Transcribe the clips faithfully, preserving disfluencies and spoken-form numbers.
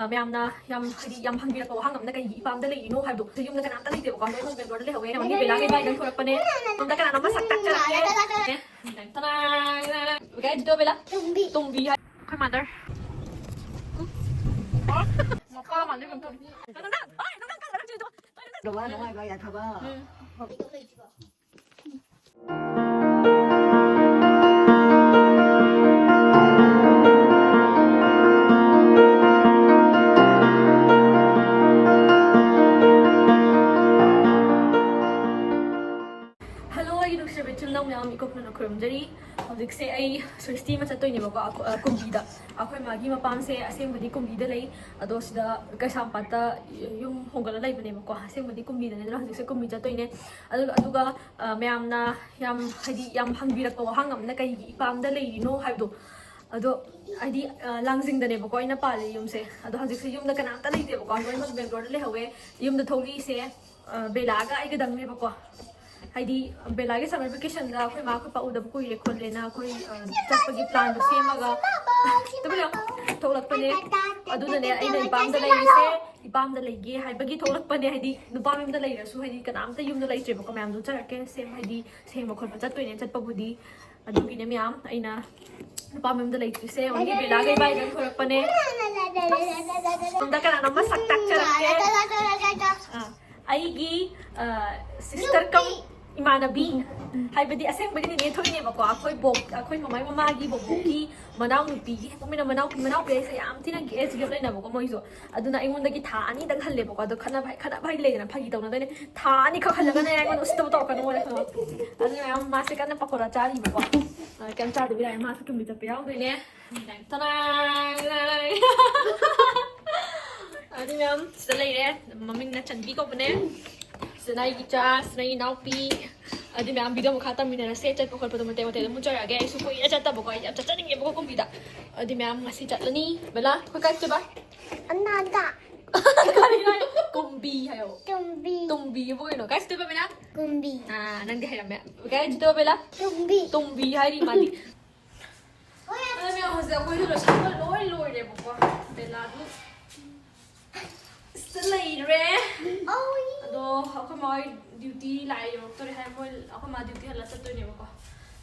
ꯑ, ꯃꯌꯥꯝꯅ ꯌꯥꯝ, ꯍꯥꯏꯗꯤ, ꯌꯥꯝ ꯍꯪꯕꯤꯔꯛꯄ ꯋꯥꯍꯪ ꯑꯃꯅ "ꯀꯩꯒꯤ ꯏꯄꯥꯝꯗ ꯂꯩꯔꯤꯅꯣ?" ꯍꯥꯏꯕꯗꯣ꯫ ꯑꯗꯣ ꯌꯨꯝꯗ ꯀꯅꯥꯝꯇ ꯂꯩꯇꯦꯕꯀꯣ꯫ ꯑꯗꯣ ꯑꯩꯈꯣꯏ ꯕꯦꯡꯒ꯭ꯂꯣꯔꯗ ꯂꯩꯍꯧꯋꯦ꯫ ꯅꯪꯗꯤ ꯕꯦꯂꯥꯒꯤ ꯕꯥꯏꯗꯪ ꯊꯣꯛꯂꯛꯄꯅꯦ꯫ ꯁꯣꯝꯗ ꯀꯅꯥꯅꯣꯝ ꯃꯁꯛ ꯇꯥꯛꯆꯔꯛꯀꯦ꯫ ꯀꯥꯏ ꯆꯠꯇꯣꯏ ꯕꯦꯂꯥ? ꯇꯨꯝꯕꯤ꯫ ꯇꯨꯝꯕꯤ ꯍꯥꯏ꯫ ꯑꯩꯈꯣꯏ ꯃꯥꯗꯔ꯫ ꯎꯝ꯫ ꯃꯄꯥ ꯃꯥꯟꯗꯣꯏ ꯀꯩꯅꯣꯝ ꯇꯧꯔꯤ꯫ ꯅꯨꯡꯗꯥꯡ-, ꯍꯣꯏ, ꯅꯨꯡꯗꯥꯡ ꯀꯥꯡ ꯈꯔ ꯆꯨꯏꯗꯣ꯫ ꯅꯨꯡꯉꯥꯏ, ꯅꯨꯡꯉꯥꯏꯕ ꯌꯥꯏꯐꯕ꯫ ꯎꯝ꯫ ꯍꯜꯂꯣ, ꯑꯩꯒꯤ ꯅꯨꯡꯁꯤꯔꯕ ꯏꯆꯤꯜ ꯏꯅꯥꯎ ꯃꯌꯥꯝ, ꯏꯀꯣꯛꯅꯅ ꯈꯨꯔꯨꯝꯖꯔꯤ꯫ ꯍꯧꯖꯤꯛꯁꯦ ꯑꯩ ꯁ꯭ꯋꯤꯁꯇꯤ ꯑꯃ ꯆꯠꯇꯣꯏꯅꯦꯕꯀꯣ, ꯑꯈꯣ-, ꯑ, ꯀꯨꯝꯕꯤꯗ꯫ ꯑꯩꯈꯣꯏ ꯃꯥꯒꯤ ꯃꯄꯥꯝꯁꯦ ꯑꯁꯦꯡꯕꯗꯤ ꯀꯨꯝꯕꯤꯗ ꯂꯩ, ꯑꯗꯣ ꯁꯤꯗ ꯀꯩꯁꯥꯝꯄꯥꯠꯇ ꯌꯨꯝ ꯍꯣꯡꯒꯠꯂ ꯂꯩꯕꯅꯦꯕꯀꯣ꯫ ꯑꯁꯦꯡꯕꯗꯤ ꯀꯨꯝꯕꯤꯗꯅꯦ, ꯑꯗꯨꯅ ꯍꯧꯖꯤꯛꯁꯦ ꯀꯨꯝꯕꯤ ꯆꯠꯇꯣꯏꯅꯦ꯫ ꯑꯗꯨꯒ, ꯑꯗꯨꯒ, ꯑ, ꯃꯌꯥꯝꯅ ꯌꯥꯝ, ꯍꯥꯏꯗꯤ, ꯌꯥꯝ ꯍꯪꯕꯤꯔꯛꯄ ꯋꯥꯍꯪ ꯑꯃꯅ "ꯀꯩꯒꯤ ꯏꯄꯥꯝꯗ ꯂꯩꯔꯤꯅꯣ?" ꯍꯥꯏꯕꯗꯣ꯫ ꯑꯗꯣ, ꯍꯥꯏꯗꯤ, ꯑ, ꯂꯥꯡꯖꯤꯡꯗꯅꯦꯕꯀꯣ ꯑꯩꯅ ꯄꯥꯜꯂꯤ ꯌꯨꯝꯁꯦ꯫ ꯑꯗꯣ ꯍꯧꯖꯤꯛꯁꯦ ꯌꯨꯝꯗ ꯀꯅꯥꯝꯇ ꯂꯩꯇꯦꯕꯀꯣ, ꯂꯣꯏꯅꯃꯛ ꯕꯦꯡꯒ꯭ꯂꯣꯔꯗ ꯂꯩꯍꯧꯋꯦ꯫ ꯌꯨꯝꯗ ꯊꯣꯛꯂꯛꯏꯁꯦ, ꯑ, ꯕꯦꯂꯥꯒ ꯑꯩꯒꯗꯪꯅꯦꯕꯀꯣ꯫ ꯍꯥꯏꯗꯤ, ꯕꯦꯂꯥꯒꯤ summer vacationꯗ ꯑꯩꯈꯣꯏ ꯃꯥ ꯑꯩꯈꯣꯏ ꯄꯥ ꯎꯗꯕ ꯀꯨꯏꯔꯦ ꯈꯣꯠꯂꯦꯅ ꯑꯩꯈꯣꯏ, ꯑ, ꯆꯠꯄꯒꯤ planꯗꯣ ꯁꯦꯝꯃꯒ ꯇꯨꯃꯤꯟ ꯂꯩꯌꯣ꯫ ꯊꯣꯛꯂꯛꯄꯅꯦ꯫ ꯑꯗꯨꯅꯅꯦ ꯑꯩꯅ ꯏꯄꯥꯝꯗ ꯂꯩꯔꯤꯁꯦ꯫ ꯏꯄꯥꯝꯗ ꯂꯩꯒꯦ ꯍꯥꯏꯕꯒꯤ ꯊꯣꯛꯂꯛꯄꯅꯦ꯫ ꯍꯥꯏꯗꯤ, ꯅꯨꯄꯥ ꯃꯌꯨꯝꯗ ꯂꯩꯔꯁꯨ, ꯍꯥꯏꯗꯤ, ꯀꯅꯥꯝꯇ ꯌꯨꯝꯗ ꯂꯩꯇ꯭ꯔꯦꯕꯀꯣ꯫ ꯃꯌꯥꯝꯗꯣ ꯆꯠꯂꯛꯀꯦ, ꯁꯦꯝ-, ꯍꯥꯏꯗꯤ, ꯁꯦꯡꯕ ꯈꯣꯠꯄ ꯆꯠꯇꯣꯏꯅꯦ꯫ ꯆꯠꯄꯕꯨꯗꯤ ꯑꯗꯨꯒꯤꯅꯦ ꯃꯌꯥꯝ ꯑꯩꯅ ꯅꯨꯄꯥ ꯃꯌꯨꯝꯗ ꯂꯩꯇ꯭ꯔꯤꯁꯦ꯫ Only ꯕꯦꯂꯥꯒ ꯏꯕꯥꯏꯗꯪ ꯊꯣꯛꯂꯛꯄꯅꯦ꯫ ꯁꯣꯝꯗ ꯀꯅꯥꯅꯣ ꯃꯁꯛ ꯇꯥꯛꯆꯔꯛꯀꯦ? ꯑꯥ, ꯑꯩꯒꯤ, ꯑ, sister cum ꯏꯃꯥꯟꯅꯕꯤ, ꯍꯥꯏꯕꯗꯤ ꯑꯁꯦꯡꯕꯗꯤ ꯅꯦꯅꯦ ꯊꯣꯛꯏꯅꯦꯕꯀꯣ꯫ ꯑꯩꯈꯣꯏ ꯕꯣꯛ, ꯑꯩꯈꯣꯏ ꯃꯃꯥꯏ ꯃꯃꯥꯒꯤ ꯕꯣꯕꯣꯛꯀꯤ ꯃꯅꯥꯎꯅꯨꯄꯤꯒꯤ ꯍꯦꯛ ꯄꯣꯛꯃꯤꯟꯅ ꯃꯅꯥꯎꯄꯤ, ꯃꯅꯥꯎꯄꯤ ꯍꯥꯏꯁꯦ ꯌꯥꯝ ꯊꯤꯅ age gap ꯂꯩꯅꯕꯀꯣ ꯃꯣꯏꯁꯨ꯫ ꯑꯗꯨꯅ ꯑꯩꯉꯣꯟꯗꯒꯤ ꯊꯥ ꯑꯅꯤꯗꯪ ꯍꯜꯂꯦꯕꯀꯣ꯫ ꯑꯗꯣ ꯈꯠꯅꯕ, ꯈꯠꯅꯕ ꯍꯥꯏꯗꯤ ꯂꯩꯗꯅ, ꯐꯥꯒꯤ ꯇꯧꯅꯗꯣꯏꯅꯦ꯫ ꯊꯥ ꯑꯅꯤꯈꯛ ꯍꯜꯂꯒꯅꯦ ꯑꯩꯉꯣꯟꯗ ꯎꯁꯤꯠꯇꯕ ꯇꯧꯔꯛꯀꯅꯨ ꯍꯥꯏ꯫ ꯑꯗꯨꯅ ꯃꯌꯥꯝ ꯃꯥꯁꯦ ꯀꯟꯅ ꯄꯀꯣꯔꯥ ꯆꯥꯔꯤꯕꯀꯣ꯫ ꯑ, ꯀꯩꯝ ꯆꯥꯗꯕꯤ ꯂꯥꯛꯑꯦ꯫ ꯃꯥꯁꯨ ꯀꯨꯝꯕꯤ ꯆꯠꯄ ꯌꯥꯎꯗꯣꯏꯅꯦ꯫ ꯇꯔꯥꯡ! ꯑꯗꯨ ꯃꯌꯥꯝ ꯁꯤꯗ ꯂꯩꯔꯦ꯫ ꯃꯃꯤꯡꯅ ꯆꯟꯕꯤ ꯀꯧꯕꯅꯦ꯫ ꯁꯤꯗꯅ ꯑꯩꯒꯤ ꯏꯆꯥ, ꯁꯤꯗꯅ ꯑꯩꯒꯤ ꯏꯅꯥꯎꯄꯤ꯫ ꯑꯗꯨ ꯃꯌꯥꯝ video ꯃꯈꯥ ꯇꯝꯃꯤꯟꯅꯔꯁꯦ꯫ ꯆꯠꯄ ꯈꯣꯠꯄꯗꯣ ꯃꯇꯦꯛ ꯃꯇꯦꯛ ꯑꯗꯨꯝ ꯎꯠꯆꯔꯛꯑꯒꯦ꯫ ꯑꯩꯁꯨ ꯀꯨꯏꯔꯦ ꯆꯠꯇꯕꯀꯣ꯫ ꯑꯩ ꯌꯥꯝ ꯆꯠꯆꯅꯤꯡꯉꯦꯕꯀꯣ ꯀꯨꯝꯕꯤꯗ꯫ ꯑꯗꯨ ꯃꯌꯥꯝ ꯉꯁꯤ ꯆꯠꯂꯅꯤ꯫ ꯕꯦꯂꯥ, ꯑꯩꯈꯣꯏ ꯀꯥꯏ ꯆꯠꯇꯣꯏꯕ? ꯑꯅꯥꯗ꯫ ꯀꯔꯤꯅꯣ ꯍꯥꯏ-, ꯀꯨꯝꯕꯤ ꯍꯥꯏꯌꯣ꯫ ꯇꯨꯝꯕꯤ꯫ ꯇꯨꯝꯕꯤꯕꯨ ꯀꯩꯅꯣ? ꯀꯥꯏ ꯆꯠꯇꯣꯏꯕ, ꯕꯦꯂꯥ? ꯀꯨꯝꯕꯤ꯫ ꯑꯥ, ꯅꯪꯗꯤ ꯍꯩꯔꯝꯃꯦ꯫ ꯀꯥꯏ ꯆꯠꯇꯣꯏꯕ, ꯕꯦꯂꯥ? ꯇꯨꯝꯕꯤ꯫ ꯇꯨꯝꯕꯤ ꯍꯥꯏꯔꯤ ꯃꯥꯗꯤ꯫ ꯍꯣꯏ, ꯑꯗꯨꯅꯦ ꯍꯧꯖꯤꯛ ꯑꯩꯈꯣꯏꯁꯨ ꯂꯣꯏꯁꯤꯟꯕ ꯂꯣꯏ ꯂꯣꯏꯔꯦꯕꯀꯣ꯫ ꯕꯦꯂꯥꯗꯨ ꯁꯤꯗ ꯂꯩꯔꯦ꯫ ꯑꯗꯣ ꯑꯩꯈꯣꯏ ꯃꯥ ꯍꯣꯏ ꯗ꯭ꯌꯨꯇꯤ ꯂꯥꯛꯑꯦ, ꯌꯧꯔꯛꯇꯣꯔꯦ ꯍꯥꯏ꯫ ꯃꯣꯏ ꯑꯩꯈꯣꯏ ꯃꯥ ꯗ꯭ꯌꯨꯇꯤ ꯍꯜꯂ ꯆꯠꯇꯣꯏꯅꯦꯕꯀꯣ꯫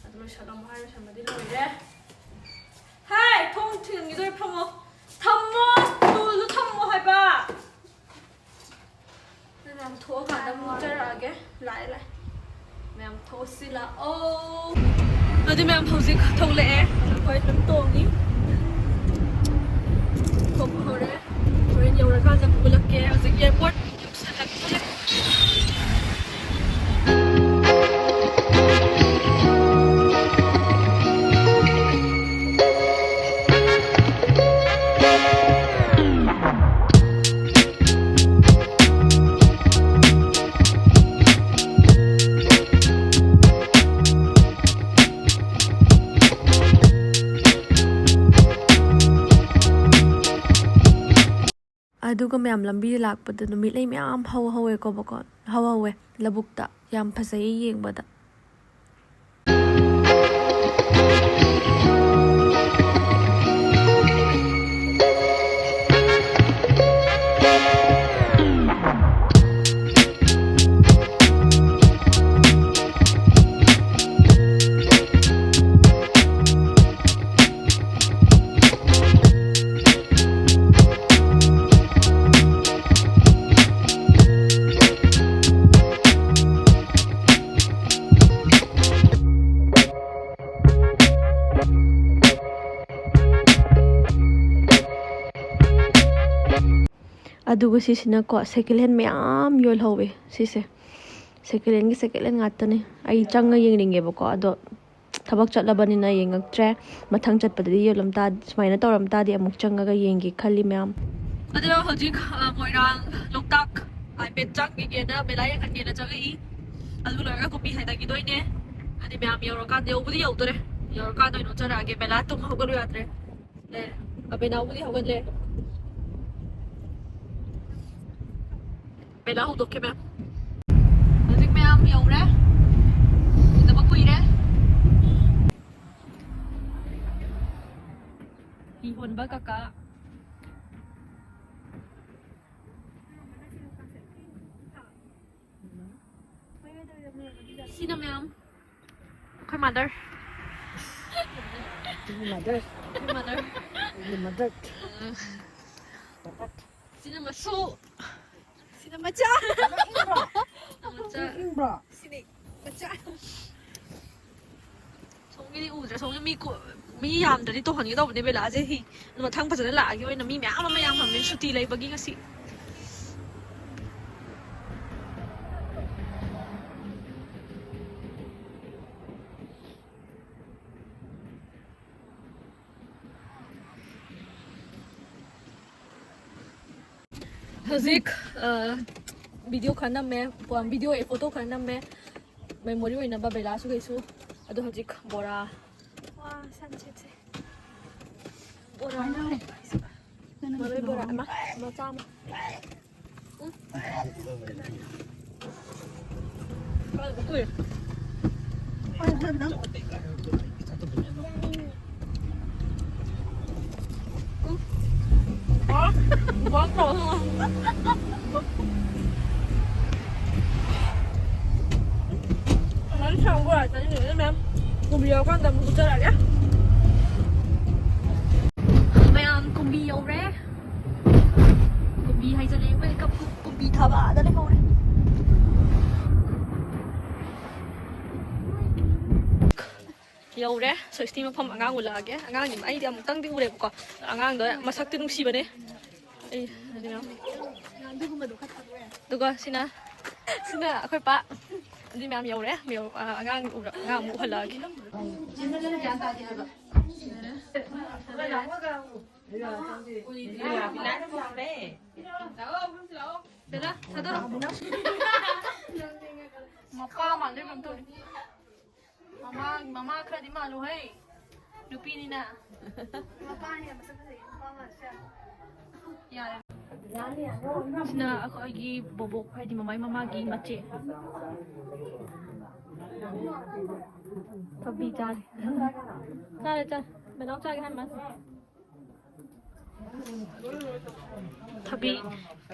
ꯑꯗꯨ ꯂꯣꯏꯁꯜꯂꯝꯃꯣ ꯍꯥꯏ, ꯂꯣꯏꯁꯟꯕꯗꯤ ꯂꯣꯏꯔꯦ꯫ ꯍꯥꯏ, ꯊꯣꯡ ꯊꯤꯟꯈꯤꯗꯣꯏ꯫ ꯐꯝꯃꯣ꯫ ꯊꯝꯃꯣ꯫ ꯇꯨꯜꯗꯣ ꯊꯝꯃꯣ ꯍꯥꯏꯕ꯫ ꯃꯌꯥꯝ ꯊꯣꯛꯑꯀꯥꯟꯗ ꯑꯃꯨꯛ ꯆꯠꯂꯛꯑꯒꯦ꯫ ꯂꯥꯛꯑꯦ, ꯂꯥꯛꯑꯦ꯫ ꯃꯌꯥꯝ ꯊꯣꯛꯁꯤ ꯂꯥꯛꯑꯣ꯫ ꯑꯗꯨ ꯃꯌꯥꯝ ꯍꯧꯖꯤꯛ ꯊꯣꯛꯂꯛꯑꯦ꯫ ꯑꯩꯈꯣꯏ ꯑꯗꯨꯝ ꯇꯣꯡꯉꯤ꯫ ꯊꯣꯛꯄ ꯍꯧꯔꯦ꯫ ꯍꯣꯔꯦꯟ ꯌꯧꯔꯀꯥꯟꯗ ꯑꯃꯨꯛ ꯎꯠꯂꯛꯀꯦ꯫ ꯍꯧꯖꯤꯛ ꯑꯦꯌꯥꯔꯄꯣꯔꯠ ꯌꯧꯁꯜꯂꯛꯇꯣꯔꯦ꯫ ꯑꯗꯨꯒ ꯃꯌꯥꯝ ꯂꯝꯕꯤꯗ ꯂꯥꯛꯄꯗ ꯅꯨꯃꯤꯠꯂꯩ ꯃꯌꯥꯝ ꯍꯧ ꯍꯧꯋꯦꯀꯣꯕꯀꯣ, ꯍꯧ ꯍꯧꯋꯦ ꯂꯧꯕꯨꯛꯇ꯫ ꯌꯥꯝ ꯐꯖꯩꯌꯦ ꯌꯦꯡꯕꯗ꯫ ꯑꯗꯨꯒ ꯁꯤꯁꯤꯅꯀꯣ, ꯁꯦꯀꯦꯟ ꯍꯦꯟ ꯃꯌꯥꯝ ꯌꯣꯜꯍꯧꯋꯦ꯫ ꯁꯤꯁꯦ ꯁꯦꯀꯦꯟ ꯍꯦꯟꯒꯤ ꯁꯦꯀꯦꯟ ꯍꯦꯟ ꯉꯥꯛꯇꯅꯦ꯫ ꯑꯩ ꯆꯪꯉ ꯌꯦꯡꯅꯤꯡꯉꯦꯕꯀꯣ, ꯑꯗꯣ ꯊꯕꯛ ꯆꯠꯂꯕꯅꯤꯅ ꯌꯦꯡꯉꯛꯇ꯭ꯔꯦ꯫ ꯃꯊꯪ ꯆꯠꯄꯗꯗꯤ ꯌꯣꯜꯂꯝ ꯇꯥ-, ꯁꯨꯃꯥꯏꯅ ꯇꯧꯔꯝ ꯇꯥꯔꯗꯤ ꯑꯃꯨꯛ ꯆꯪꯉꯒ ꯌꯦꯡꯒꯦ ꯈꯜꯂꯤ ꯃꯌꯥꯝ꯫ ꯑꯗꯣ ꯍꯧꯖꯤꯛ, ꯑ, ꯃꯣꯏꯔꯥꯡ ꯂꯣꯛꯇꯥꯛ ꯍꯥꯏꯐꯦꯠ ꯆꯪꯈꯤꯒꯦꯅ, ꯃꯦꯂꯥ ꯌꯦꯡꯍꯟꯒꯦꯅ ꯆꯪꯉꯛꯏ꯫ ꯑꯗꯨ ꯂꯣꯏꯔꯒ ꯀꯨꯝꯕꯤ ꯍꯥꯏꯊꯈꯤꯗꯣꯏꯅꯦ꯫ ꯑꯗꯤ ꯃꯌꯥꯝ ꯌꯧꯔꯀꯥꯟꯗ, ꯌꯧꯕꯨꯗꯤ ꯌꯧꯗꯣꯔꯦ, ꯌꯧꯔꯀꯥꯟꯗ ꯑꯣꯏꯅ ꯎꯠꯆꯔꯛꯑꯒꯦ꯫ ꯃꯦꯂꯥ ꯇꯨꯝ ꯍꯧꯒꯠꯂꯨ ꯌꯥꯗ꯭ꯔꯦ꯫ ꯂꯩꯔꯦ꯫ ꯑꯕꯦꯅꯥꯎꯕꯨꯗꯤ ꯍꯧꯒꯠꯂꯦ꯫ ꯕꯦꯂꯥ ꯍꯧꯗꯣꯛꯀꯦ ꯃꯌꯥꯝ꯫ ꯍꯧꯖꯤꯛ ꯃꯌꯥꯝ ꯌꯧꯔꯦ꯫ ꯎꯗꯕ ꯀꯨꯏꯔꯦ꯫ ꯐꯤ ꯍꯣꯟꯕ ꯀꯀꯥ꯫ ꯁꯤꯅ ꯃꯌꯥꯝ ꯑꯩꯈꯣꯏ ꯃꯥꯗꯔ꯫ ꯃꯥꯗꯔ꯫ ꯑꯩꯈꯣꯏ ꯃꯥꯗꯔ꯫ ꯃꯥꯗꯔ꯫ ꯁꯤꯅ ꯃꯁꯨ꯫ ꯁꯤꯅ ꯃꯆꯥ꯫ ꯃꯆꯥ꯫ ꯏꯪꯕ꯭ꯔꯣ? ꯁꯤꯅꯤ ꯃꯆꯥ꯫ ꯁꯣꯝꯒꯤꯗꯤ ꯎꯗ꯭ꯔꯦ꯫ ꯁꯣꯝꯒꯤ ꯃꯤ ꯀꯣ-, ꯃꯤ ꯌꯥꯝꯗ꯭ꯔꯗꯤ ꯇꯣꯡꯍꯟꯒꯦ ꯇꯧꯕꯅꯦ ꯕꯦꯂꯥꯁꯦ ꯍꯤ꯫ ꯑꯗꯣ ꯃꯊꯪ ꯐꯖꯅ ꯂꯥꯛꯑꯒꯦ ꯑꯣꯏꯅ ꯃꯤ ꯃꯌꯥꯝ ꯑꯃ ꯌꯥꯝ ꯐꯪꯉꯦ ꯁꯨꯇꯤ ꯂꯩꯕꯒꯤ ꯉꯁꯤ꯫ ꯍꯧꯖꯤꯛ, ꯑ, video ꯈꯔ ꯅꯝꯃꯦ, video ꯑꯦ, photo ꯈꯔ ꯅꯝꯃꯦ, memory ꯑꯣꯏꯅꯕ ꯕꯦꯂꯥꯁꯨ ꯀꯩꯁꯨ꯫ ꯑꯗꯣ ꯍꯧꯖꯤꯛ ꯕꯣꯔꯥ꯫ ꯋꯥ, ꯁꯟꯁꯦꯠꯁꯦ꯫ ꯕꯣꯔꯥ꯫ ꯃꯔꯣꯏ ꯕꯣꯔꯥ ꯑꯃ, ꯃꯆꯥ ꯑꯃ꯫ ꯎꯝ꯫ ꯎꯝ꯫ ꯎꯝ꯫ ꯋꯥ, ꯋꯥ ꯇꯧ꯫ ꯅꯪ ꯁꯪꯕ ꯑꯣꯏꯔꯗꯤ ꯆꯥꯅꯤꯡꯉꯤꯅꯦ ꯃꯌꯥꯝ꯫ ꯀꯣꯕꯤ ꯌꯥꯎꯔꯀꯥꯟꯗ ꯑꯃꯨꯛ ꯎꯠꯆꯔꯛꯑꯒꯦ꯫ ꯃꯌꯥꯝ ꯀꯣꯕꯤ ꯌꯧꯔꯦ꯫ ꯀꯣꯕꯤ ꯍꯥꯏꯖꯜꯂꯦ꯫ ꯑꯩꯈꯣꯏ ꯀꯞ-, ꯀꯣꯕꯤ ꯊꯥꯕꯗ ꯂꯩꯍꯧꯔꯦ꯫ ꯌꯧꯔꯦ꯫ ꯁ꯭ꯋꯦꯁꯇꯤ ꯃꯐꯝ ꯑꯉꯥꯡ ꯎꯠꯂꯛꯑꯒꯦ꯫ ꯑꯉꯥꯡꯗꯤ ꯑꯩꯗꯤ ꯑꯃꯨꯛꯇꯪꯗꯤ ꯎꯔꯦꯕꯀꯣ꯫ ꯑꯉꯥꯡꯗꯣ ꯃꯁꯛꯇꯤ ꯅꯨꯡꯁꯤꯕꯅꯦ꯫ ꯑꯩ, ꯑꯗꯨꯅ, ꯑꯗꯨꯒ ꯁꯤꯅ, ꯁꯤꯅ ꯑꯩꯈꯣꯏ ꯄꯥ꯫ ꯑꯗꯨ ꯃꯌꯥꯝ ꯌꯧꯔꯦ꯫ ꯃꯌꯧ-, ꯑ, ꯑꯉꯥꯡ ꯎꯔ-, ꯑꯉꯥꯡ ꯑꯃꯨꯛ ꯎꯍꯜꯂꯛꯑꯒꯦ꯫ ꯕꯦꯂꯥ, ꯊꯥꯗꯣꯔꯛꯑꯣ꯫ ꯃꯄꯥ ꯃꯥꯟꯗꯣꯏ ꯀꯝ ꯇꯧꯔꯤ꯫ ꯃꯃꯥ, ꯃꯃꯥ ꯈꯔꯗꯤ ꯃꯥꯜꯂꯨ ꯍꯩ꯫ ꯅꯨꯄꯤꯅꯤꯅ꯫ ꯃꯄꯥꯅ ꯍꯦꯟꯅ ꯃꯁꯛ ꯐꯖꯩ, ꯃꯄꯥ ꯃꯥꯜꯂꯁꯨ ꯌꯥꯔꯦ꯫ ꯌꯥꯔꯦ꯫ ꯁꯤꯅ ꯑꯩꯈꯣꯏꯒꯤ ꯕꯣꯕꯣꯛ, ꯍꯥꯏꯗꯤ ꯃꯃꯥꯏ ꯃꯃꯥꯒꯤ ꯃꯆꯦ꯫ ꯊꯕꯤ ꯆꯥꯔꯦ꯫ ꯆꯥꯔꯦ, ꯆꯥꯔꯦ꯫ ꯕꯦꯅꯥꯎ ꯆꯥꯒꯦ ꯍꯥꯏ ꯃꯥꯜꯂꯦ꯫ ꯊꯕꯤ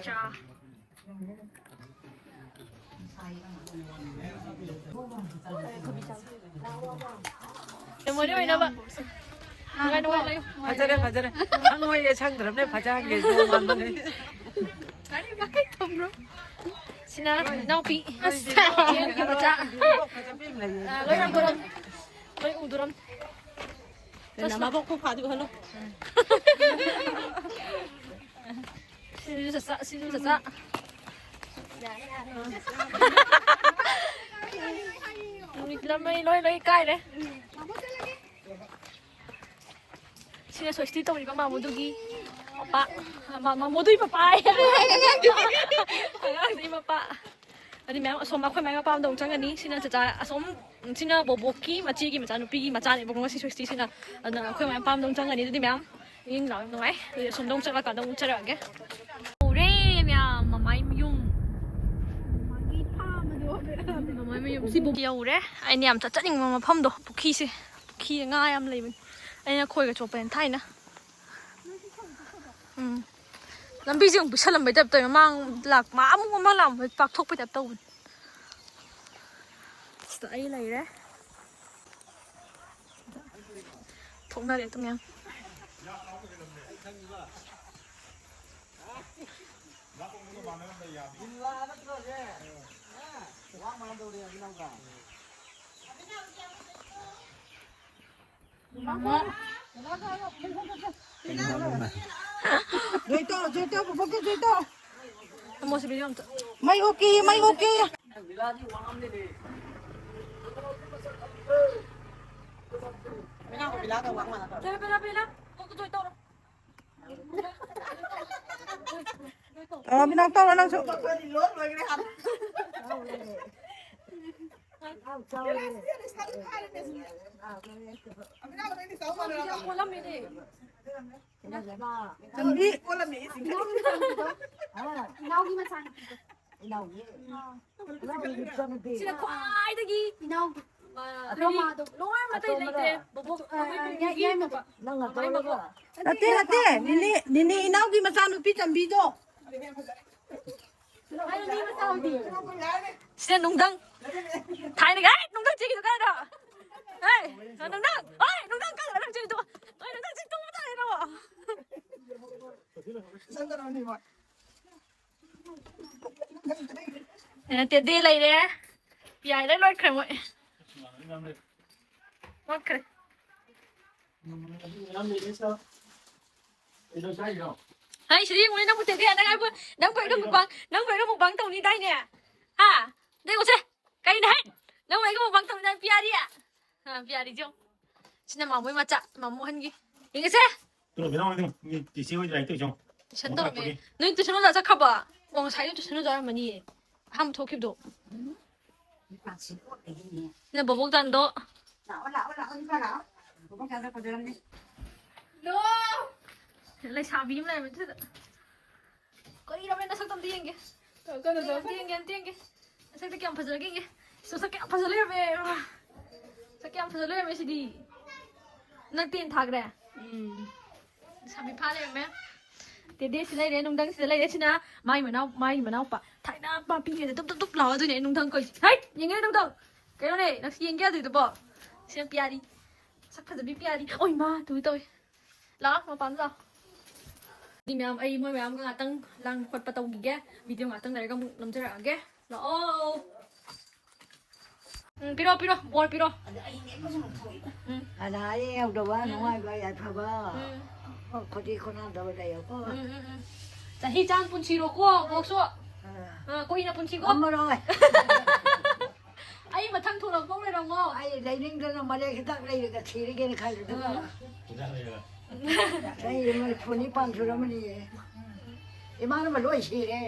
ꯆꯥ꯫ ꯃꯦꯃꯣꯔꯤ ꯑꯣꯏꯅꯕ꯫ ꯅꯨꯡꯉꯥꯏ ꯅꯨꯡꯉꯥꯏ ꯂꯩꯌꯨ꯫ ꯐꯖꯔꯦ, ꯐꯖꯔꯦ꯫ ꯁꯪꯉꯣꯏꯌꯦ, ꯁꯪꯗ꯭ꯔꯕꯅꯦ ꯐꯖꯍꯟꯒꯦ꯫ ꯒꯥꯔꯤ ꯃꯈꯩ ꯊꯝꯕ꯭ꯔꯣ? ꯁꯤꯅ ꯏꯅꯥꯎꯄꯤ꯫ ꯑꯁ, ꯃꯆꯥ꯫ ꯐꯖꯕꯤ ꯑꯃ ꯂꯩꯌꯦ꯫ ꯑ, ꯂꯣꯏ ꯎꯗꯣꯔꯝ꯫ ꯂꯣꯏ ꯎꯗꯣꯔꯝ꯫ ꯅꯃꯥꯕꯣꯛ ꯈꯨ ꯐꯥꯗꯤ ꯎꯍꯜꯂꯣ꯫ ꯁꯤꯁꯨ ꯆꯠꯆꯥ, ꯁꯤꯁꯨ ꯆꯠꯆꯥ꯫ ꯅꯨꯃꯤꯠ ꯂꯃꯩ ꯂꯣꯏ ꯂꯣꯏ ꯀꯥꯏꯔꯦ꯫ ꯁꯤꯅ ꯁꯣꯏꯁꯇꯤ ꯇꯧꯔꯤꯕ ꯃꯥꯃꯣꯗꯨꯒꯤ ꯃꯄꯥ꯫ ꯃꯥ-, ꯃꯥꯃꯣꯗꯨꯒꯤ ꯃꯄꯥ ꯍꯥꯏꯌꯦ꯫ ꯑꯉꯥꯡꯗꯨꯒꯤ ꯃꯄꯥ꯫ ꯑꯗꯨ ꯃꯌꯥꯝ ꯑꯁꯣꯝ ꯑꯩꯈꯣꯏ ꯃꯥꯏ ꯃꯄꯥꯝꯗ ꯑꯃꯨꯛ ꯆꯪꯒꯅꯤ꯫ ꯁꯤꯅ ꯆꯆꯥ ꯑꯁꯣꯝ, ꯁꯤꯅ ꯕꯣꯕꯣꯛꯀꯤ ꯃꯆꯦꯒꯤ ꯃꯆꯥꯅꯨꯄꯤꯒꯤ ꯃꯆꯥꯅꯦꯕꯀꯣ ꯉꯁꯤ ꯁꯣꯏꯁꯇꯤꯁꯤꯅ꯫ ꯑꯗꯨꯅ ꯑꯩꯈꯣꯏ ꯃꯥꯏ ꯃꯄꯥꯝꯗ ꯑꯃꯨꯛ ꯆꯪꯒꯅꯤ꯫ ꯑꯗꯨꯗꯤ ꯃꯌꯥꯝ ꯌꯦꯡ ꯂꯥꯎ ꯅꯨꯡꯉꯥꯏ꯫ ꯑꯗꯨꯗꯤ ꯑꯁꯣꯝꯗ ꯑꯃꯨꯛ ꯆꯠꯂꯀꯥꯟꯗ ꯑꯃꯨꯛ ꯎꯠꯆꯔꯛꯑꯒꯦ꯫ ꯎꯔꯦ ꯃꯌꯥꯝ ꯃꯃꯥꯏ ꯃꯌꯨꯝ꯫ ꯃꯃꯥꯏ ꯃꯌꯨꯝ꯫ ꯁꯤꯕꯨ ꯌꯧꯔꯦ꯫ ꯑꯩꯅ ꯌꯥꯝ ꯆꯠꯆꯅꯤꯡꯕ ꯃꯐꯝꯗꯣ, ꯄꯨꯈ꯭ꯔꯤꯁꯦ꯫ ꯄꯨꯈ꯭ꯔꯤꯗ ꯉꯥ ꯌꯥꯝ ꯂꯩꯕꯅꯤ꯫ ꯑꯩꯅ ꯈꯣꯏꯒ ꯆꯣꯞꯄꯦꯅ ꯊꯥꯏꯅ꯫ ꯎꯝ꯫ ꯂꯝꯕꯤꯁꯦ ꯑꯃꯨꯛ ꯄꯤꯛꯁꯜꯂꯝꯕꯩ ꯇꯥꯏꯞ ꯇꯧꯋꯦ꯫ ꯃꯃꯥꯡ ꯂꯥꯛ-, ꯃꯥ ꯑꯃꯨꯛ ꯑꯃ ꯂꯥꯛꯑꯝꯕꯩ ꯄꯥꯛꯊꯣꯛꯄꯩ ꯇꯥꯏꯞ ꯇꯧꯕꯅꯤ꯫ ꯁꯤꯗ ꯑꯩ ꯂꯩꯔꯦ꯫ ꯊꯣꯛꯅꯔꯦ ꯑꯗꯨꯝ ꯃꯌꯥꯝ꯫ ꯃꯩ ꯍꯧꯀꯤ, ꯃꯩ ꯍꯧꯀꯤ꯫ ꯇꯧꯔꯣ, ꯕꯤꯅꯥꯎ, ꯇꯧꯔꯣ ꯅꯪꯁꯨ꯫ ꯏꯅꯥꯎꯒꯤ ꯃꯆꯥꯅꯨꯄꯤꯗꯣ꯫ ꯏꯅꯥꯎꯒꯤ꯫ ꯁꯤꯅ ꯈ꯭ꯋꯥꯏꯗꯒꯤ ꯏꯅꯥꯎꯒꯤ꯫ ꯑ, ꯍꯥꯏꯗꯤ, ꯂꯣꯏꯅꯃꯛ ꯑꯇꯩ ꯂꯩꯇꯦ꯫ ꯕꯣꯕꯣꯛ, ꯑ, ꯑ, ꯑꯩꯈꯣꯏ ꯌꯥꯏ-, ꯄꯨꯄꯨꯒꯤ ꯌꯥꯏꯃꯗꯣ꯫ ꯃꯃꯥꯏ ꯃꯕꯣꯛ꯫ ꯅꯠꯇꯦ, ꯅꯠꯇꯦ꯫ ꯅꯤꯅꯦ, ꯅꯤꯅꯦ ꯏꯅꯥꯎꯒꯤ ꯃꯆꯥꯅꯨꯄꯤ ꯆꯝꯕꯤꯗꯣ꯫ ꯍꯥꯏꯔꯣ, ꯃꯤ ꯃꯆꯥ ꯍꯧꯗꯤ꯫ ꯁꯤꯗ ꯅꯨꯡꯗꯪ꯫ ꯊꯥꯏꯅꯒꯤ, ꯍꯦ, ꯅꯨꯡꯗꯪ ꯆꯦꯟꯈꯤꯗꯣ ꯀꯥꯏꯗ? ꯍꯦ, ꯅꯨꯡꯗꯪ꯫ ꯍꯣꯏ, ꯅꯨꯡꯗꯪ ꯀꯥꯏꯗ ꯅꯪ ꯆꯦꯜꯂꯤꯗꯣ? ꯍꯣꯏ, ꯅꯨꯡꯗꯪ ꯆꯦꯟ ꯇꯨꯝꯕ ꯇꯥꯔꯦ ꯅꯪꯕꯣ꯫ ꯇꯦꯗꯦ ꯂꯩꯔꯦ꯫ ꯄꯤꯌꯥꯏ ꯂꯣꯏ ꯂꯣꯏꯈ꯭ꯔꯦ ꯃꯣꯏ꯫ ꯂꯣꯏꯈ꯭ꯔꯦ꯫ ꯍꯩ, ꯁꯤꯗ ꯌꯦꯡꯉꯨꯅꯦ, ꯅꯪꯕꯨ ꯇꯦꯗꯦ, ꯅꯪ ꯑꯩꯕꯨ, ꯅꯪꯕꯨ ꯑꯩꯒ mukbang, ꯅꯪꯕꯨ ꯑꯩꯒ mukbang ꯇꯧꯅꯤꯗꯥꯏꯅꯦ? ꯍꯥ? ꯑꯗ ꯌꯦꯡꯉꯨꯁꯦ꯫ ꯀꯩꯅꯣ ꯍꯦ? ꯅꯪꯕꯨ ꯑꯩꯒ mukbang ꯇꯧꯅꯤꯗꯥꯏ, ꯄꯤꯌꯥꯔꯤ? ꯑ, ꯄꯤꯌꯥꯔꯤꯁꯦ ꯌꯦꯡꯉꯨ꯫ ꯁꯤꯅ ꯃꯥꯃꯣꯏ ꯃꯆꯥ, ꯃꯥꯃꯣ ꯑꯍꯟꯒꯤ꯫ ꯌꯦꯡꯉꯁꯦ꯫ ꯇꯨꯝꯃꯤ ꯅꯪ ꯃꯤ ꯇꯤꯁꯤ ꯍꯣꯏ ꯂꯥꯏꯔꯤꯛ ꯇꯧꯔꯤꯁꯦ ꯌꯦꯡꯉꯣ꯫ Tuition ꯇꯧꯔꯝꯃꯦ꯫ ꯃꯄꯥꯟ ꯅꯣꯏ tuition ꯑꯣꯖꯥ ꯆꯠꯈ꯭ꯔꯕꯣ? ꯑꯣ, ꯉꯁꯥꯏ ꯅꯣꯏ tuition ꯑꯣꯖꯥ ꯑꯣꯏꯔꯝꯃꯅꯤꯌꯦ꯫ ꯑꯍꯥꯟꯕ ꯊꯣꯛꯈꯤꯕꯗꯣ꯫ ꯁꯤꯅ ꯕꯣꯕꯣꯛ ꯆꯥꯟꯗꯣ꯫ ꯂꯥꯛꯑꯣ, ꯂꯥꯛꯑꯣ, ꯂꯥꯛꯑꯣ, ꯏꯃꯥ ꯂꯥꯛꯑꯣ꯫ ꯕꯣꯕꯣꯛ ꯆꯥꯟꯗꯣ ꯐꯖꯔꯝꯅꯤ꯫ ꯂꯣ! ꯂꯩꯁꯥꯕꯤ ꯑꯃ ꯂꯩꯔꯝꯃꯦ ꯁꯤꯗ꯫ ꯀꯩꯅꯣ ꯅꯁꯛꯇꯣ ꯑꯝꯇ ꯌꯦꯡꯒꯦ꯫ ꯀꯩꯅꯣ, ꯑꯝꯇ ꯌꯦꯡꯒꯦ, ꯑꯝꯇ ꯌꯦꯡꯒꯦ꯫ ꯅꯁꯛꯇꯣ ꯀꯌꯥꯝ ꯐꯖꯒꯦ ꯌꯦꯡꯒꯦ꯫ ꯁꯛ ꯀꯌꯥꯝ ꯐꯖ ꯂꯩꯔꯝꯃꯦ꯫ ꯁꯛ ꯀꯌꯥꯝ ꯐꯖ ꯂꯩꯔꯝꯃꯦ ꯁꯤꯗꯤ꯫ ꯅꯪ ten ꯊꯥꯈ꯭ꯔꯦ? ꯎꯝ꯫ ꯂꯩꯁꯥꯕꯤ ꯐꯥ ꯂꯩꯔꯝꯃꯦ꯫ ꯇꯦꯗꯦ ꯁꯤ ꯂꯩꯔꯦ, ꯅꯨꯡꯗꯪ ꯁꯤꯗ ꯂꯩꯔꯦ꯫ ꯁꯤꯅ ꯃꯥꯒꯤ ꯃꯅꯥꯎ-, ꯃꯥꯒꯤ ꯃꯅꯥꯎꯄꯥ꯫ ꯊꯥꯏꯅ ꯃꯥ ꯄꯤꯛꯏꯉꯩꯗ ꯗꯨꯞ ꯗꯨꯞ ꯗꯨꯞ ꯂꯥꯎ ꯑꯗꯨꯅꯦ ꯑꯩ ꯅꯨꯡꯗꯪ ꯀꯧꯔꯤꯁꯦ꯫ ꯍꯩꯠ! ꯌꯦꯡꯉꯦ ꯅꯨꯡꯗꯪ꯫ ꯀꯩꯅꯣꯅꯦ, ꯅꯪꯁꯨ ꯌꯦꯡꯒꯦ ꯌꯥꯗꯣꯏꯗꯨꯕꯣ? ꯁꯤꯅ ꯄꯤꯌꯥꯔꯤ꯫ ꯁꯛ ꯐꯖꯕꯤ ꯄꯤꯌꯥꯔꯤ꯫ ꯑꯣꯏ ꯃꯥ, ꯇꯨ ꯇꯧꯏ꯫ ꯂꯥꯛꯑꯣ, ꯃꯄꯥꯟꯗ ꯂꯥꯛꯑꯣ꯫ ꯃꯤ ꯃꯌꯥꯝ, ꯑꯩ ꯃꯣꯏ ꯃꯌꯥꯝꯒ ꯉꯥꯛꯇꯪ ꯂꯥꯡ ꯈꯣꯠꯄ ꯇꯧꯈꯤꯒꯦ꯫ Video ꯉꯥꯛꯇꯪ ꯂꯩꯔꯒ ꯑꯃꯨꯛ ꯅꯝꯖꯔꯛꯑꯒꯦ꯫ ꯂꯥꯛꯑꯣ꯫ ꯎꯝ, ꯄꯤꯔꯣ, ꯄꯤꯔꯣ, ꯕꯣꯔ ꯄꯤꯔꯣ꯫ ꯎꯝ꯫ ꯑꯅꯥ ꯑꯌꯦꯛ ꯌꯥꯎꯗꯕ, ꯎꯝ꯫ ꯅꯨꯡꯉꯥꯏꯕ, ꯌꯥꯏꯐꯕ꯫ ꯎꯝ꯫ ꯈꯣꯠꯇꯤ ꯈꯣꯠꯅꯗꯕ ꯂꯩꯌꯣꯀꯣ꯫ ꯎꯝ, ꯎꯝ, ꯎꯝ꯫ ꯆꯍꯤ ꯆꯥꯝ ꯄꯨꯟꯁꯤꯔꯣꯀꯣ, ꯕꯣꯛꯁꯨ꯫ ꯑꯥ꯫ ꯑꯥ, ꯀꯨꯏꯅ ꯄꯨꯟꯁꯤꯀꯣ꯫ ꯉꯝꯃꯔꯣꯏ꯫ ꯑꯩ ꯃꯊꯪ ꯊꯣꯛꯂꯛꯄ ꯂꯩꯔꯝꯃꯣ꯫ ꯑꯩ ꯂꯩꯅꯤꯡꯗꯅ ꯃꯔꯦꯛ ꯍꯤꯗꯥꯛ ꯂꯩꯔꯒ ꯁꯤꯔꯒꯦꯅ ꯈꯜꯂꯤꯗꯨꯒ꯫ ꯎꯝ꯫ ꯆꯍꯤ ꯃꯔꯤꯐꯨ ꯅꯤꯄꯥꯟ ꯁꯨꯔꯝꯃꯅꯤꯌꯦ꯫ ꯏꯃꯥꯟꯅꯕ ꯂꯣꯏ ꯁꯤꯔꯦ꯫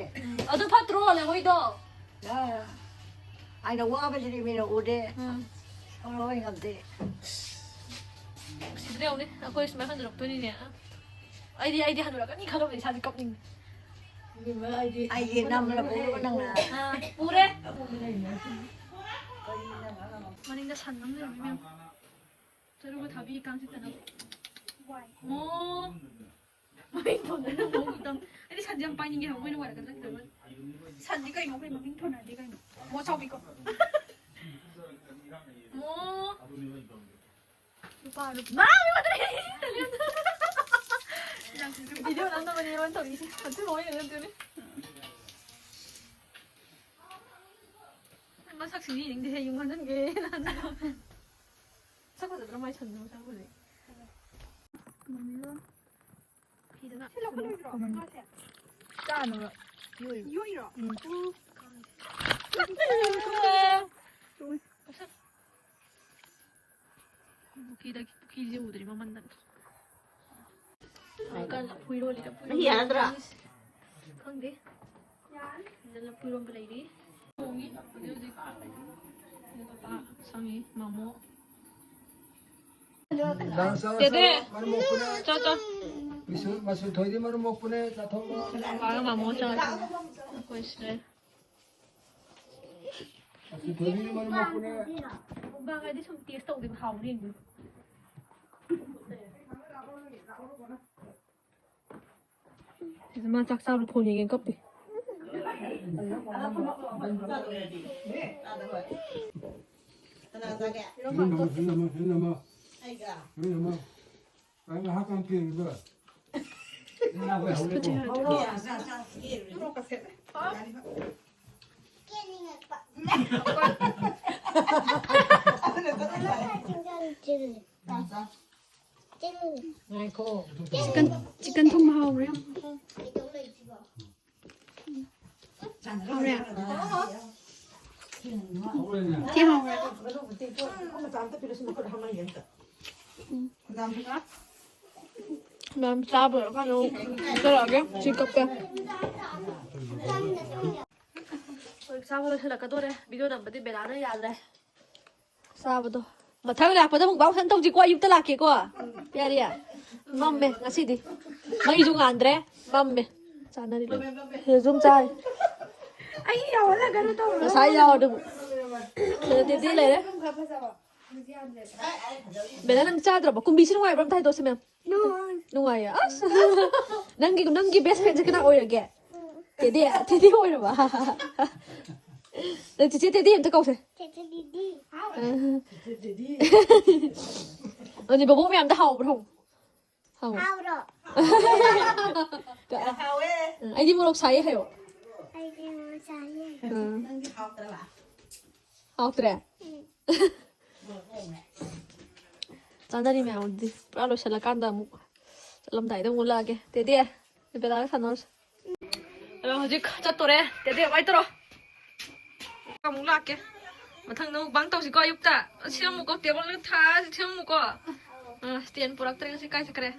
ꯑꯗꯨ ꯐꯠꯇ꯭ꯔꯣ, ꯅꯦꯍꯣꯏꯗꯣ? ꯑꯥ꯫ ꯑꯩꯅ ꯋꯥꯕꯁꯤꯗꯤ ꯃꯤꯅ ꯎꯗꯦ꯫ ꯎꯝ꯫ ꯁꯣꯔ ꯍꯣꯏ ꯉꯝꯗꯦ꯫ ꯁꯤꯗ ꯌꯦꯡꯉꯨꯅꯦ, ꯑꯩꯈꯣꯏ ꯁꯨꯃꯥꯏꯅ ꯍꯟꯖꯤꯜꯂꯛꯇꯣꯏꯅꯤꯅꯦ꯫ ꯑꯩꯗꯤ, ꯑꯩꯗꯤ ꯍꯟꯖꯤꯜꯂꯛꯀꯅꯤ ꯈꯜꯂꯨꯕꯗ ꯏꯁꯥꯁꯦ ꯀꯞꯅꯤꯡꯉꯦ꯫ ꯑꯩꯒꯤ ꯅꯝꯕꯔ ꯄꯨꯔꯕ ꯅꯪꯅ? ꯑꯥ, ꯄꯨꯔꯦ꯫ ꯃꯅꯤꯡꯗ ꯁꯟ ꯑꯃ ꯂꯩꯔꯝꯃꯤ, ꯃꯦꯝ꯫ ꯆꯔꯨꯒ ꯊꯥꯕꯤ ꯀꯥꯡ ꯆꯤꯛꯇꯅꯕ꯫ ꯑꯣ꯫ ꯃꯃꯤꯡ ꯊꯣꯟꯗꯅ ꯃꯑꯣꯡ ꯈꯛꯇꯪ꯫ ꯑꯩꯗꯤ ꯁꯟꯁꯦ ꯌꯥꯝ ꯄꯥꯏꯅꯤꯡꯉꯦ ꯍꯥꯏꯕ, ꯃꯣꯏꯅ ꯋꯥꯏꯔꯒ ꯆꯠꯈꯤꯗꯕ꯫ ꯁꯟꯗꯤ ꯀꯩꯅꯣ? ꯑꯩꯈꯣꯏ ꯃꯃꯤꯡ ꯊꯣꯟꯅꯗꯦ ꯀꯩꯅꯣ? ꯃꯣ ꯆꯥꯎꯕꯤꯀꯣ꯫ ꯃꯣ꯫ ꯂꯨꯄꯥ, ꯂꯨꯄꯥ꯫ ꯃꯥ, ꯂꯨꯄꯥ ꯇꯔꯦꯠ꯫ ꯚꯤꯗꯤꯑꯣ ꯅꯝꯅꯕꯅꯦ ꯃꯥꯅ ꯇꯧꯔꯤꯁꯦ꯫ ꯑꯗꯨ ꯃꯣꯏꯅ ꯅꯠꯇꯦꯅꯦ꯫ ꯃꯁꯛꯁꯤꯡꯁꯤ ꯌꯦꯡꯅꯤꯡꯗꯦꯍꯦ, ꯌꯨꯝ ꯍꯟꯖꯟꯒꯦ꯫ ꯁꯛ ꯐꯖꯗ꯭ꯔꯣ ꯃꯥꯏ ꯁꯟꯗꯣ ꯃꯁꯛ ꯐꯖꯩ꯫ ꯃꯃꯤꯗꯣ ꯐꯤꯗꯅ ꯁꯤ ꯂꯧꯈꯠꯂꯣꯏꯗ꯭ꯔꯣ? ꯎꯝ꯫ ꯉꯥꯁꯦ? ꯆꯥꯅꯕ ꯌꯣꯛꯏꯕ꯫ ꯌꯣꯛꯏꯔꯣ? ꯎꯝ꯫ ꯎꯝ꯫ ꯄꯨꯈ꯭ꯔꯤꯗꯒꯤ, ꯄꯨꯈ꯭ꯔꯤꯁꯦ ꯎꯗ꯭ꯔꯤ ꯃꯃꯟꯗꯅ꯫ ꯍꯧꯖꯤꯛꯀꯥꯟ ꯂꯐꯨ ꯏꯔꯣꯜꯂꯤ, ꯂꯐꯨ ꯃꯍꯤ ꯏꯔꯣꯜꯂꯤ꯫ ꯌꯥꯗ꯭ꯔꯥ? ꯈꯪꯗꯦ꯫ ꯁꯤꯗ ꯂꯐꯨ ꯏꯔꯣꯟꯕ ꯂꯩꯔꯤ꯫ ꯊꯣꯡꯉꯤ ꯍꯧꯖꯤꯛ ꯍꯧꯖꯤꯛ꯫ ꯁꯤꯗ ꯄꯄꯥ ꯁꯪꯉꯤ, ꯃꯃꯣ꯫ ꯂꯥꯡ ꯆꯥꯎ, ꯗꯦꯗꯦ꯫ ꯆꯥꯎ, ꯃꯔꯨꯝ ꯃꯣꯛꯄꯅꯦ꯫ ꯆꯥꯎ, ꯆꯥꯎ꯫ ꯃꯤꯁꯨ, ꯃꯁꯨ ꯊꯣꯏꯗꯤ ꯃꯔꯨꯝ ꯃꯣꯛꯄꯅꯦ, ꯆꯥꯊꯣꯛꯑꯣ꯫ ꯄꯄꯥꯒ ꯃꯃꯣ ꯆꯥꯎ꯫ ꯑꯩꯈꯣꯏ ꯁꯤꯗ꯫ ꯃꯁꯨ ꯊꯣꯏꯗꯤ ꯃꯔꯨꯝ ꯃꯣꯛꯄꯅꯦ꯫ ꯃꯨꯛꯕꯥꯡ ꯍꯥꯏꯗꯤ ꯁꯨꯝ ꯇꯦꯁ ꯇꯧꯗꯣꯏꯕ, ꯍꯥꯎꯕ꯭ꯔꯥ ꯌꯦꯡꯗꯣꯏꯕ꯫ ꯃꯥ ꯆꯥꯛ ꯆꯥꯕ ꯐꯣꯟ ꯌꯦꯡꯉꯦ ꯀꯞꯄꯤ꯫ ꯀꯅꯥ ꯆꯥꯒꯦ? ꯅꯃ, ꯅꯃ, ꯅꯃ꯫ ꯑꯩꯒ? ꯅꯃ꯫ ꯑꯩ ꯉꯥꯏꯍꯥꯛ ꯌꯥꯝ ꯀꯦꯔꯨꯕ꯫ ꯉꯥꯏꯈꯣ꯫ ꯆꯤꯀꯟ, ꯆꯤꯀꯟ ꯊꯣꯡꯕ ꯍꯥꯎꯕ꯭ꯔꯥ? ꯍꯥꯎꯔꯦ? ꯊꯤ ꯍꯥꯎꯔꯦ꯫ ꯃꯌꯥꯝ ꯆꯥꯕ ꯂꯣꯏꯔꯀꯥꯟꯗ ꯑꯃꯨꯛ ꯄꯤꯖꯔꯛꯑꯒꯦ꯫ ꯁꯤ ꯀꯞꯄꯦ꯫ ꯍꯧꯖꯤꯛ ꯆꯥꯕ ꯂꯣꯏꯁꯤꯜꯂꯛꯀꯗꯣꯔꯦ꯫ ꯚꯤꯗꯤꯑꯣ ꯅꯝꯕꯗꯤ ꯕꯦꯂꯥꯅ ꯌꯥꯗ꯭ꯔꯦ꯫ ꯆꯥꯕꯗꯣ꯫ ꯃꯊꯪ ꯂꯥꯛꯄꯗ ꯑꯃꯨꯛ ꯕꯥꯎ ꯁꯟ ꯇꯧꯁꯤꯀꯣ, ꯑꯌꯨꯛꯇ ꯂꯥꯛꯀꯦꯀꯣ꯫ ꯌꯥꯔꯦ? ꯃꯝꯃꯦ ꯉꯁꯤꯗꯤ꯫ ꯃꯩꯁꯨ ꯉꯥꯟꯗ꯭ꯔꯦ꯫ ꯃꯝꯃꯦ꯫ ꯆꯥꯅꯔꯤ ꯂꯣꯏ꯫ ꯁꯤꯗꯁꯨ ꯑꯃꯨꯛ ꯆꯥꯔꯤ꯫ ꯑꯩ ꯌꯥꯎꯍꯜꯂꯒꯅꯨ ꯇꯧꯔꯣ꯫ ꯉꯁꯥꯏ ꯌꯥꯎꯔꯗꯤ ꯑꯃꯨꯛ꯫ ꯁꯤꯗ ꯇꯦꯇꯦ ꯂꯩꯔꯦ꯫ ꯕꯦꯂꯥ, ꯅꯪ ꯆꯥꯗ꯭ꯔꯕꯣ? ꯀꯨꯝꯕꯤꯁꯤ ꯅꯨꯡꯉꯥꯏꯕ꯭ꯔꯥ? ꯑꯝꯇ ꯍꯥꯏꯗꯣꯛꯁꯤ, ꯃꯦꯝ꯫ ꯅꯨꯡꯉꯥꯏ꯫ ꯅꯨꯡꯉꯥꯏꯌꯦ꯫ ꯑꯁ꯫ ꯅꯪꯒꯤ, ꯅꯪꯒꯤ ꯕꯦꯁ ꯐ꯭ꯔꯦꯟꯁꯦ ꯀꯅꯥ ꯑꯣꯏꯔꯒꯦ? ꯇꯦꯗꯦ, ꯇꯦꯗꯦ ꯑꯣꯏꯔꯕ? ꯅꯪ ꯆꯤꯆꯦ ꯇꯦꯗꯦ ꯑꯝꯇ ꯀꯧꯁꯦ꯫ ꯆꯤꯆꯦ ꯇꯦꯗꯦ꯫ ꯑꯗꯨꯗꯤ ꯕꯣꯕꯣꯛ ꯃꯌꯥꯝꯗ ꯍꯥꯎꯕ꯭ꯔꯣ? ꯍꯥꯎ꯫ ꯍꯥꯎꯔꯣ꯫ ꯍꯥꯎꯋꯦ꯫ ꯎꯝ, ꯑꯩꯗꯤ ꯃꯣꯔꯣꯛ ꯁꯥꯏꯌꯦ ꯍꯥꯏꯌꯣ꯫ ꯑꯩꯗꯤ ꯃꯣꯔꯣꯛ ꯁꯥꯏꯌꯦ꯫ ꯎꯝ꯫ ꯅꯪꯗꯤ ꯍꯥꯎꯇ꯭ꯔꯕ? ꯍꯥꯎꯇ꯭ꯔꯦ? ꯎꯝ꯫ ꯆꯥꯅꯔꯤ ꯃꯌꯥꯝꯗꯤ ꯄꯨꯔꯥ ꯂꯣꯏꯁꯤꯜꯂꯀꯥꯟꯗ ꯑꯃꯨꯛ ꯆꯠꯂꯝꯗꯥꯏꯗ ꯑꯃꯨꯛ ꯎꯠꯂꯛꯑꯒꯦ꯫ ꯇꯦꯗꯦ, ꯕꯦꯂꯥꯒ ꯁꯥꯟꯅꯔꯨꯁꯦ꯫ ꯑꯗꯣ ꯍꯧꯖꯤꯛ ꯆꯠꯇꯣꯔꯦ꯫ ꯇꯦꯗꯦ, ꯋꯥꯏ ꯇꯧꯔꯣ꯫ ꯑꯃꯨꯛ ꯂꯥꯛꯀꯦ꯫ ꯃꯊꯪꯗ ꯃꯨꯛꯕꯥꯡ ꯇꯧꯁꯤꯀꯣ ꯑꯌꯨꯛꯇ꯫ ꯁꯦꯝꯃꯨꯀꯣ, ꯇꯦꯕꯜꯗ ꯊꯥꯔ ꯁꯦꯝꯃꯨꯀꯣ꯫ ꯑ, stand ꯄꯨꯔꯛꯇ꯭ꯔꯦ ꯉꯁꯤ꯫ ꯀꯥꯏ ꯆꯠꯈ꯭ꯔꯦ?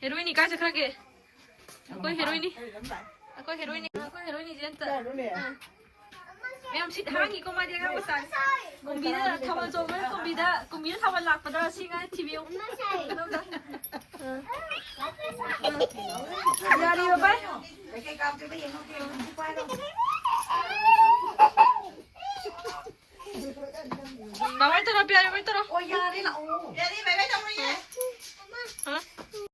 ꯍꯦꯔꯣꯏꯅꯤ ꯀꯥꯏ ꯆꯠꯈ꯭ꯔꯒꯦ? ꯑꯩꯈꯣꯏ ꯍꯦꯔꯣꯏꯅꯤ꯫ ꯑꯩꯈꯣꯏ ꯍꯦꯔꯣꯏꯅꯤ꯫ ꯑꯩꯈꯣꯏ ꯍꯦꯔꯣꯏꯅꯤꯁꯦ ꯑꯝꯇ꯫ ꯑ꯫ ꯃꯌꯥꯝ ꯁꯤꯠ ꯍꯥꯡꯉꯤꯀꯣ ꯃꯥꯗꯤ ꯑꯉꯥꯡ ꯃꯆꯥꯅꯤ꯫ ꯀꯨꯝꯕꯤꯗ ꯊꯥꯕꯜ ꯆꯣꯡꯕꯗ ꯀꯨꯝꯕꯤꯗ, ꯀꯨꯝꯕꯤꯗ ꯊꯥꯕꯜ ꯂꯥꯛꯄꯗ ꯁꯤ ꯑꯉꯥꯡ ꯊꯤꯕꯤꯌꯨ꯫ ꯑ꯫ ꯌꯥꯔꯤꯕ ꯚꯥꯏ? ꯃꯃꯥꯏ ꯇꯧꯔꯣ, ꯄꯤꯌꯥꯔꯤ ꯃꯃꯥꯏ ꯇꯧꯔꯣ꯫ ꯑꯣ, ꯌꯥꯔꯦ, ꯂꯥꯛꯑꯣ꯫ ꯌꯥꯔꯦ, ꯚꯥꯏ,